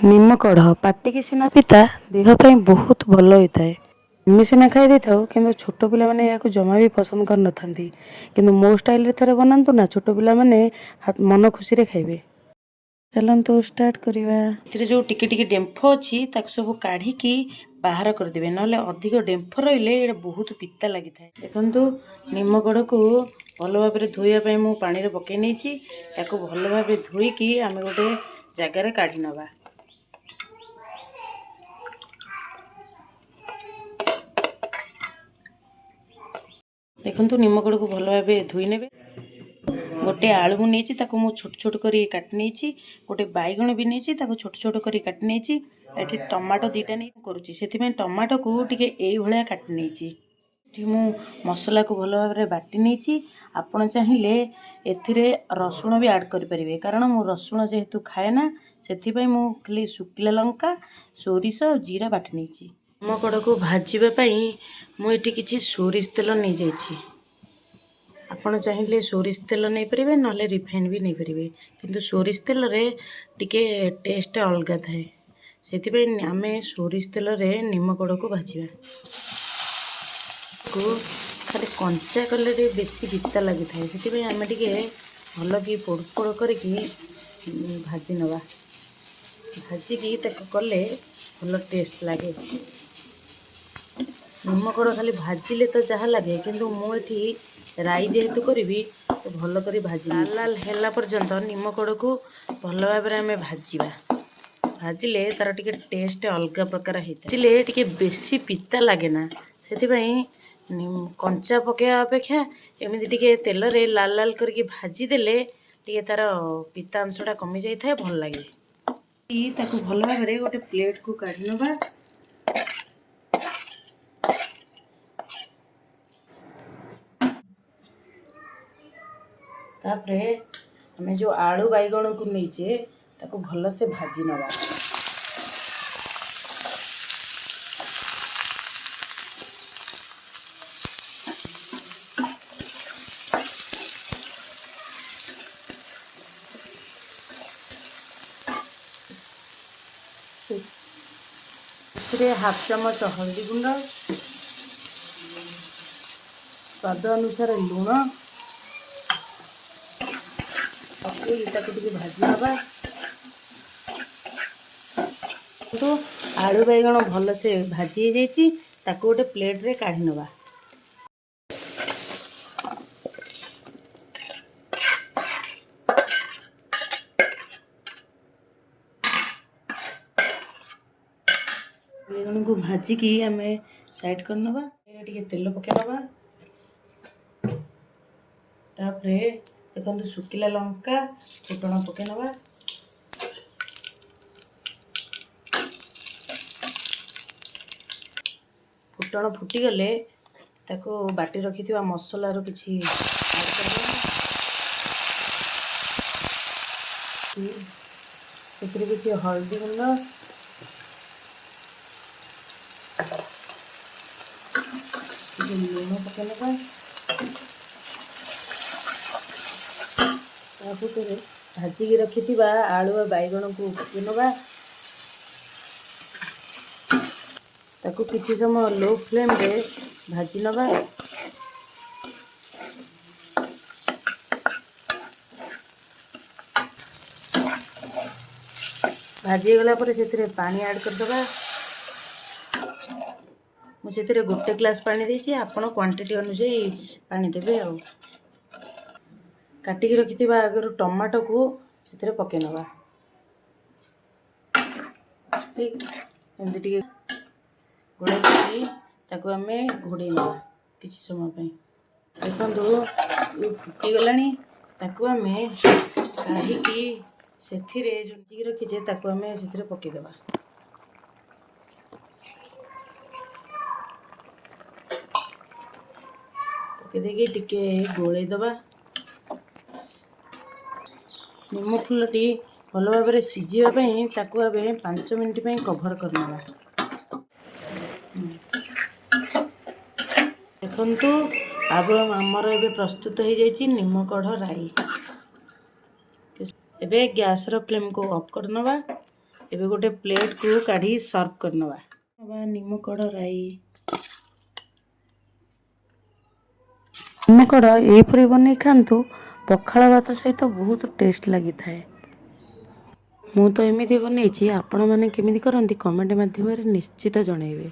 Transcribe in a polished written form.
ନିମକଢ଼ ପାଟିକି ସିନା ପିତା, ଦେହ ପାଇଁ ବହୁତ ଭଲ ହୋଇଥାଏ। ଆମେ ସିନା ଖାଇ ଦେଇଥାଉ, କିନ୍ତୁ ଛୋଟ ପିଲାମାନେ ଏହାକୁ ଜମା ବି ପସନ୍ଦ କରିନଥାନ୍ତି। କିନ୍ତୁ ମୋ ଷ୍ଟାଇଲରେ ଥରେ ବନାନ୍ତୁ ନା, ଛୋଟ ପିଲାମାନେ ମନ ଖୁସିରେ ଖାଇବେ। ଚାଲନ୍ତୁ ଷ୍ଟାର୍ଟ କରିବା। ଏଥିରେ ଯେଉଁ ଟିକେ ଟିକେ ଡେମ୍ଫ ଅଛି, ତାକୁ ସବୁ କାଢ଼ିକି ବାହାର କରିଦେବେ, ନହେଲେ ଅଧିକ ଡେମ୍ଫ ରହିଲେ ଏଇଟା ବହୁତ ପିତା ଲାଗିଥାଏ। ଦେଖନ୍ତୁ, ନିମକଢ଼କୁ ଭଲ ଭାବରେ ଧୋଇବା ପାଇଁ ମୁଁ ପାଣିରେ ପକାଇ ନେଇଛି। ତାକୁ ଭଲ ଭାବେ ଧୋଇକି ଆମେ ଗୋଟେ ଜାଗାରେ କାଢ଼ି ନେବା। ଦେଖନ୍ତୁ, ନିମକଢ଼କୁ ଭଲ ଭାବେ ଧୋଇ ନେବେ। ଗୋଟେ ଆଳୁ ମୁଁ ନେଇଛି, ତାକୁ ମୁଁ ଛୋଟ ଛୋଟ କରି କାଟି ନେଇଛି। ଗୋଟେ ବାଇଗଣ ବି ନେଇଛି, ତାକୁ ଛୋଟ ଛୋଟ କରି କାଟି ନେଇଛି। ଏଠି ଟମାଟୋ 2ଟା ନେଇ କରୁଛି, ସେଥିପାଇଁ ଟମାଟୋକୁ ଟିକେ ଏଇଭଳିଆ କାଟି ନେଇଛି। ଏଠି ମୁଁ ମସଲାକୁ ଭଲ ଭାବରେ ବାଟି ନେଇଛି। ଆପଣ ଚାହିଁଲେ ଏଥିରେ ରସୁଣ ବି ଆଡ଼୍ କରିପାରିବେ। କାରଣ ମୁଁ ରସୁଣ ଯେହେତୁ ଖାଏ ନା, ସେଥିପାଇଁ ମୁଁ ଖାଲି ଶୁଖିଲା ଲଙ୍କା, ସୋରିଷ ଆଉ ଜିରା ବାଟି ନେଇଛି। ନିମକଢ଼କୁ ଭାଜିବା ପାଇଁ ମୁଁ ଏଠି କିଛି ସୋରିଷ ତେଲ ନେଇଯାଇଛି। ଆପଣ ଚାହିଁଲେ ସୋରିଷ ତେଲ ନେଇପାରିବେ, ନହେଲେ ରିଫାଇନ୍ ବି ନେଇପାରିବେ। କିନ୍ତୁ ସୋରିଷ ତେଲରେ ଟିକେ ଟେଷ୍ଟ ଅଲଗା ଥାଏ, ସେଥିପାଇଁ ଆମେ ସୋରିଷ ତେଲରେ ନିମକଢ଼କୁ ଭାଜିବା। କୁ ଖାଲି କଞ୍ଚା କଲେ ଟିକେ ବେଶୀ ପିତା ଲାଗିଥାଏ, ସେଥିପାଇଁ ଆମେ ଟିକେ ଭଲ କି ପୋଡ଼ ପୋଡ଼ କରିକି ଭାଜି ନେବା। ଭାଜିକି ତାକୁ କଲେ ଭଲ ଟେଷ୍ଟ ଲାଗେ। ନିମକଢ଼ ଖାଲି ଭାଜିଲେ ତ ଯାହା ଲାଗେ, କିନ୍ତୁ ମୁଁ ଏଠି ରାଇ ଯେହେତୁ କରିବି ତ ଭଲ କରି ଭାଜି ଲାଲ ଲାଲ ହେଲା ପର୍ଯ୍ୟନ୍ତ ନିମକଢ଼କୁ ଭଲ ଭାବରେ ଆମେ ଭାଜିବା। ଭାଜିଲେ ତା'ର ଟିକେ ଟେଷ୍ଟ ଅଲଗା ପ୍ରକାର ହେଇଥାଏ। ଭାଜିଲେ ଟିକେ ବେଶୀ ପିତା ଲାଗେ ନା। ସେଥିପାଇଁ କଞ୍ଚା ପକାଇବା ଅପେକ୍ଷା ଏମିତି ଟିକେ ତେଲରେ ଲାଲ ଲାଲ କରିକି ଭାଜିଦେଲେ ଟିକେ ତା'ର ପିତା ଅଂଶଟା କମି ଯାଇଥାଏ, ଭଲ ଲାଗେ। ତାକୁ ଭଲ ଭାବରେ ଗୋଟେ ପ୍ଲେଟ୍କୁ କାଢ଼ି ନେବା। ତାପରେ ଆମେ ଯେଉଁ ଆଳୁ ବାଇଗଣକୁ ନେଇଛେ, ତାକୁ ଭଲସେ ଭାଜି ନେବା। ଏଥିରେ ହାଫ୍ ଚାମଚ ହଳଦୀ ଗୁଣ୍ଡ, ସ୍ୱାଦ ଅନୁସାରେ ଲୁଣ ପକାଇ ତାକୁ ଟିକେ ଭାଜି ନେବା। କିନ୍ତୁ ଆଳୁ ବାଇଗଣ ଭଲସେ ଭାଜି ହେଇଯାଇଛି, ତାକୁ ଗୋଟେ ପ୍ଲେଟ୍ରେ କାଢ଼ି ନେବା। ବାଇଗଣକୁ ଭାଜିକି ଆମେ ସାଇଡ଼୍ କରିନେବା। ଏରେ ଟିକେ ତେଲ ପକାଇ ନେବା। ତାପରେ ଦେଖନ୍ତୁ, ଶୁଖିଲା ଲଙ୍କା ଫୁଟଣ ପକାଇ ନେବା। ଫୁଟଣ ଫୁଟିଗଲେ ତାକୁ ବାଟି ରଖିଥିବା ମସଲାରୁ କିଛି ଆଡ଼୍ କରିଦେବା। ସେଥିରେ କିଛି ହଳଦୀ ଗୁଣ୍ଡ, ଟିକେ ଲୁଣ ପକାଇ ନେବା। ତାପରେ ଭାଜିକି ରଖିଥିବା ଆଳୁ ଆଉ ବାଇଗଣକୁ ପକାଇ ନେବା। ତାକୁ କିଛି ସମୟ ଲୋ ଫ୍ଲେମ୍ରେ ଭାଜି ନେବା। ଭାଜି ହେଇଗଲା ପରେ ସେଥିରେ ପାଣି ଆଡ଼୍ କରିଦେବା। ମୁଁ ସେଥିରେ ଗୋଟେ ଗ୍ଲାସ୍ ପାଣି ଦେଇଛି, ଆପଣ କ୍ୱାଣ୍ଟିଟି ଅନୁଯାୟୀ ପାଣି ଦେବେ। ଆଉ କାଟିକି ରଖିଥିବା ଆଗରୁ ଟମାଟୋକୁ ସେଥିରେ ପକାଇ ନେବା। ଠିକ୍ ଏମିତି ଟିକେ ଗୋଳେଇ ଦେଇକି ତାକୁ ଆମେ ଘୋଡ଼େଇ ନେବା କିଛି ସମୟ ପାଇଁ। ଦେଖନ୍ତୁ, ଫୁଟିଗଲାଣି। ତାକୁ ଆମେ କାଢ଼ିକି ସେଥିରେ ଯେଉଁ ରଖିଛେ, ତାକୁ ଆମେ ସେଥିରେ ପକାଇଦେବା। ପକାଇ ଦେଇକି ଟିକେ ଗୋଳେଇ ଦେବା। ନିମ ଫୁଲଟି ଭଲ ଭାବରେ ସିଝିବା ପାଇଁ ତାକୁ ଆମେ 5 ମିନିଟ୍ ପାଇଁ କଭର୍ କରିନେବା। ଦେଖନ୍ତୁ, ଆମର ଏବେ ପ୍ରସ୍ତୁତ ହେଇଯାଇଛି ନିମକଢ଼ ରାଇ। ଏବେ ଗ୍ୟାସ୍ର ଫ୍ଲେମ୍କୁ ଅଫ୍ କରିନେବା। ଏବେ ଗୋଟେ ପ୍ଲେଟ୍କୁ କାଢ଼ି ସର୍ଭ କରିନେବା। ନିମକଡ଼ ରାଇ। ନିମକଡ଼ ଏହିପରି ବନେଇ ଖାଆନ୍ତୁ, ପଖାଳ ଭାତ ସହିତ ବହୁତ ଟେଷ୍ଟ ଲାଗିଥାଏ। ମୁଁ ତ ଏମିତି ବନେଇଛି, ଆପଣମାନେ କେମିତି କରନ୍ତି କମେଣ୍ଟ ମାଧ୍ୟମରେ ନିଶ୍ଚିତ ଜଣାଇବେ।